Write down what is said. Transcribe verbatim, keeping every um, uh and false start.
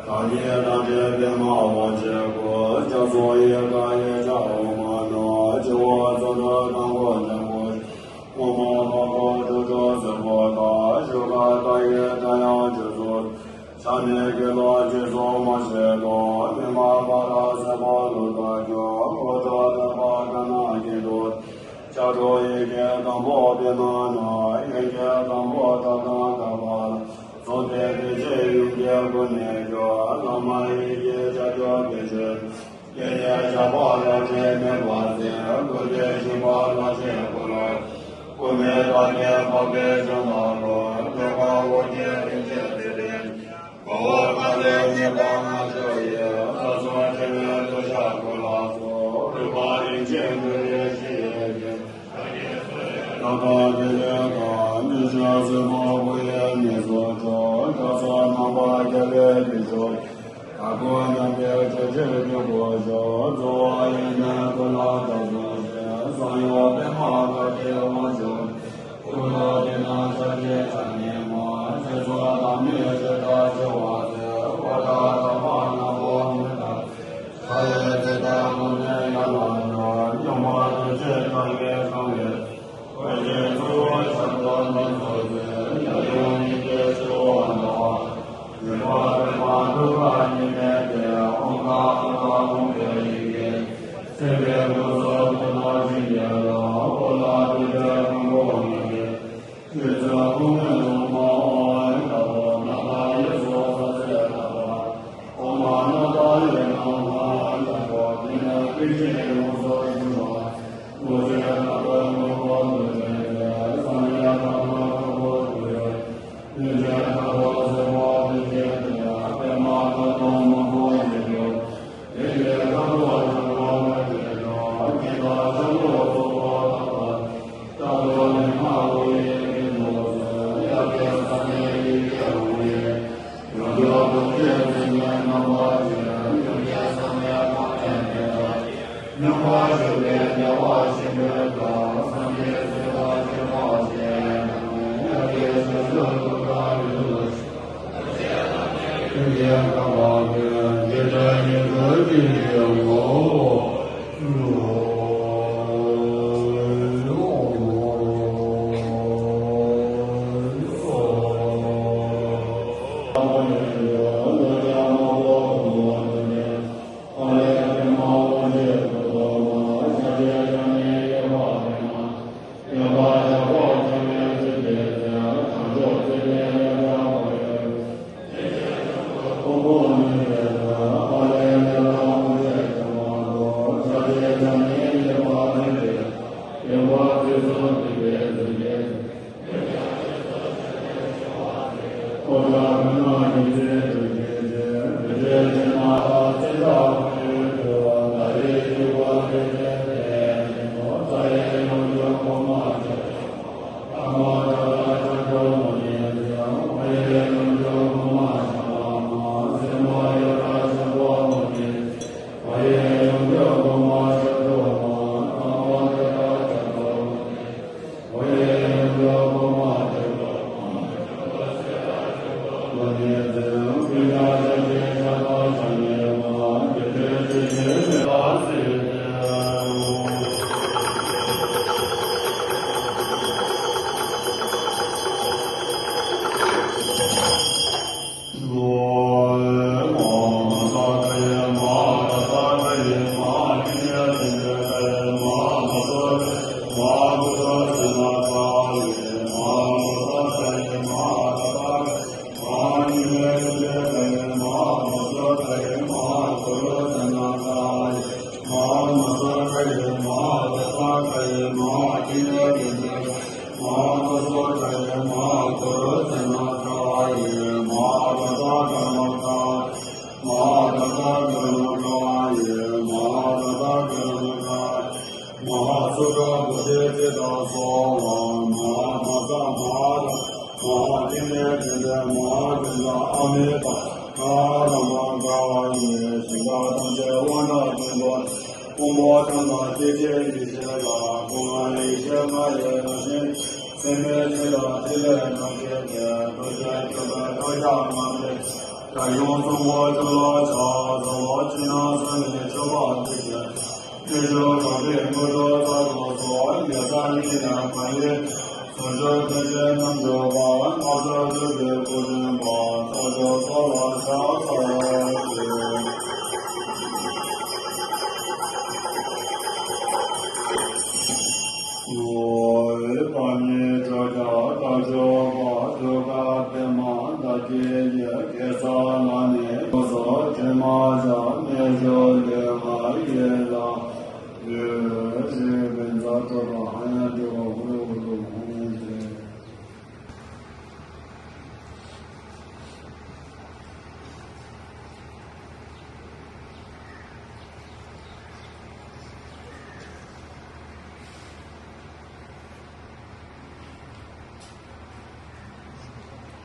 བདག་ཉིད་རང་བྱུང་པདྨ་དབང་ཆེན་སྐུ། རྒྱ་མཚོ་ཡི་ག་ཡི་བྱ་འོག་མ་ན། སྤྱི་བོ་གཙུག་ཏོར་དང་པོ་ལྷ་སྐུ། དབུ་མ་པ་ཀོ་ཏྲུ་ཏྲུ་སེར་པོ་དང་། ཞུ་ཁ་ད་ཡི་ད་ཡང་ཆོས་ཚུལ། ཕྱག་ནི་དགེ་སློང་རྗེས་སུ་མ་བྱེད་དོ། མི་མ་པ་ར་སེར་པོ་ལུ་དག་ཀྱང་། ཀོ་ཏྲ་ཏ་པ་ག་ན་གི་རུ། ལྕགས་སྒྲོག་ཡི་གེ་དང་པོ་པདྨ་ན། ཡི་གེ་དང་པོ་ད་དང་ད་པ་ལ། གཟུགས་དེ་དེ་བཞིན་ཡུམ་གྱི་སྐུ་ནས་བྱུང་། བླ་མ་ཡི་གེ་བྱ་རྒྱུ་དེ་བཞིན། སྐད་ནས་བྱ་བ་རབ་ཏུ་མེད་པར་ཟིན། སྐུ་དེ་བཞིན་པ་རབ་ཆེན་སྐུ་ལ། སྐུ་མེད་པ་དེ་འཕགས་པའི་བྱ་དང་ལོ། ལོ་ཀ་འོ་བརྒྱལ་རིན་ཆེན་དེ་ལས། དཔའ་བོ་དཀའ་ལས་མྱུར་དང་ང་ཤོ་ཡི། ལྷ་སྲུང་ཆེ་བའི་གདུལ་བྱ་ཀུན་ལ་སོགས། རིག་པ་རིན་ཆེན་འདུས་པའི་ཞི་བའི་རྒྱན། རྣམ་པར་དགེ་ལེགས་དང་། མི་ཤེས་སྲིད་པ་དགུ་ཡི་ནི་སོ་ཅོག་རྒྱ་མཚོ་རྣམ་པར་རྒྱལ་བའི་དཀྱིལ་འཁྱོག་དག་ཀུན་མཉམ་པའི་ཆོས་ཀྱི་དཀྱིལ་འཁོར་བཞུགས། རྫོགས་པ་ཡེ་ནས་ཀུན་ལ་བདག་སོགས་ཤིང་། གསང་ཡུམ་པདྨ་དཀར་གྱི་དབང་ཕྱུག་སྐུ་ལ་དེ་ན་ཤཱཀྱའི་ཕྱག་ནི་མ། རྗེ་བཙུན་བདག་མེད་ཆོས་དང་བྱེ་བ་ཟེར། འོད་དང་ལྡན་པ་ནག་པོ་མེ་ལྟར། ཕྱག་གཡས་ཚེ་དང་ཀུན་ནས་ཡར་ལངས་ནས། སྙོམས་པར་དུད་འཇོམས་ཐལ་བའི་གང་བའི། འོད་ཀྱི་ཚོགས་ཞབས་ཏོག་སྣ་ཚོགས་མཛད། ཡབ་ཡུམ་གཉིས་ཀྱི་སྤྱི་བོར་གནང་བ། རིག་པ་པདྨ་དུད་ཁ་གཉིས་མེད་པའི། ཨོཾ་ཀ་ཨ་ཀ་ཀུན་ཕན་ཡི་གེ། སེམས་དཔའི་སྐུ་གསུང་ཐུགས་རྣམས་བསྒྱིངས་ཏེ་ལ། འོ་ལ་སྤྲུལ་པའི་དབང་པོ་ལྔ་ཡི། རྗེ་བཙུན་ཀུན་མཁྱེན་སློབ་མ་ཨོཾ་ཨཱཿཧཱུྃ་ཧྲཱིཿ་ཨོཾ་ནཱ་ལ་ཡེ་སོགས་ས་ཚད་ལ་བ། ཨོཾ་མ་ཎི་ཏཱ་ཡེ་ནམ་མ་ཧཱ་ལ་ཧོ། དེ་ནས་ཀུན་གཞི་ཡོངས་སུ་ཞི་བ། ཀླུ་ཆེན་དཀར་པོའི་དངོས་པོ་ལུས་ཅན་ཏེ། སངས་རྒྱས་དང་མ་དཀར་པོ་ལུས་ཡོད། ཀུན་མཁྱེན་དཀར་པོ་སེར་པོ་ཀུན་མཁྱེན་ཏེ། པདྨ་དཀར་པོ་སྔོན་པོ་ཡིན་ཏེ། དེ་ལས་དཀར་པོ་འཆང་ལོ་མ་བྱེད་ཅིང་། ཉི་ཟླ་འཆང་ལོ་ཚོགས་པ་དག་དང་། ལྟ་བུ་ནི་མ་ལུས་ཡེ་གེ་ནོ་ཟེར། ཡབ་ཀྱི་ས་ནི་ཡི་གེ་འོང་ཡེ། ཡོངས་འགྲོ་ཀུན་གྱི་མཚན་ཉིད་རྣམ་པར་བརྗོད། ཡུམ་གྱི་ས་ནི་མ་ནས་དེ་ལྟར། མྱུར་མ་ཞུགས་པའི་བདེ་བ་ཆེན་པོའི་མཐར། སངས་རྒྱས་སྲས་དང་བཅས་པ་ཞེས་དང་། ཡབ་ཀྱི་ཞབས་ཞུམ་ཐུགས་དང་ལུས་ལ་ཞུགས། ཡོངས་སུ་བསྔོ་བ་ལ་ཕྱག་འཚལ་ལོ། ཕྱི་ནང་གསང་བའི་མཆོད་པ་འདི་བཞིན། གནས་མཆོག་དམ་པའི་དངོས་གྲུབ་རྟག་ཏུ་སྩོལ། ཡ་ད་ནི་ཡང་གང་ཡིན། ཚོགས་མཆོག་ཐུགས་རྗེ་རྣམ་འཇོག་པ། སྣ་ཚོགས་སྤྲུལ་པའི་སྐུ་མགྲོན་པ། རྟག་ཏུ་སྩོལ་ལ་ཕྱག་འཚལ་ཏེ། བསྔོ་བའི་བར་ནི་ཁྲོ་རྒྱལ་རྟ་མཆོག་པ། ཐུགས་ཀར་པདྨ་འདབ་བརྒྱད་ཀྱི། གེ་སར་ལ་ནི་སྐུ་གསོལ་དྲི་མ་སྦྱར། རྣལ་འབྱོར་ལུས་ངག་ཡིད་ལ་འབུལ། ཞེས་པའི་ཚར་གྲུབ་པ་ཧ་ཡང་སྤྲོ་བ།